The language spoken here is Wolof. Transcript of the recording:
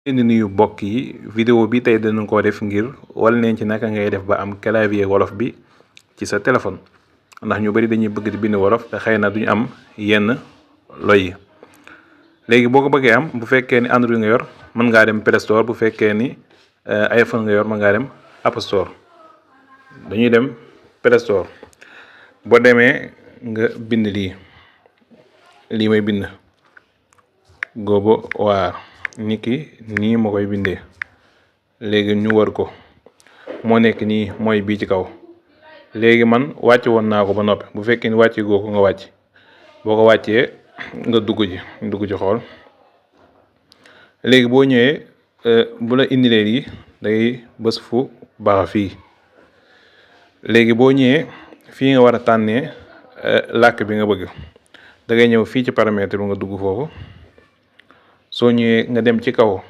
leen di nuyu mbokk yi vidéo bi tey danañ ko def ngir wal leen ci naka ngay def ba am clavier wolof bi ci sa téléphone ndax ñu bari dañuy bëgg di bind wolof te xëy na duñu am yenn loy yi léegi boo ko bëggee am bu fekkee ni Android nga yor mën ngaa dem Play Store, bu fekkee ni iPhone nga yor mën ngaa dem App Store. dañuy dem Play Store boo demee nga bind lii may bind Gobo waar niki nii ma koy bindee léegi ñu war ko moo nekk nii mooy bii ci kaw. léegi man wàcc woon naa ko ba noppi bu fekkee ni wàcce goo ko nga wàcc boo ko wàccee nga dugg ci xool. léegi boo ñëwee bu la indilee yi day bës fu baax fii. léegi boo ñëwee fii nga war a tànnee làkk bi nga bëgg da ngay ñëw fii ci paramètre bi nga dugg foofu. soo ñëwee nga dem ci kaw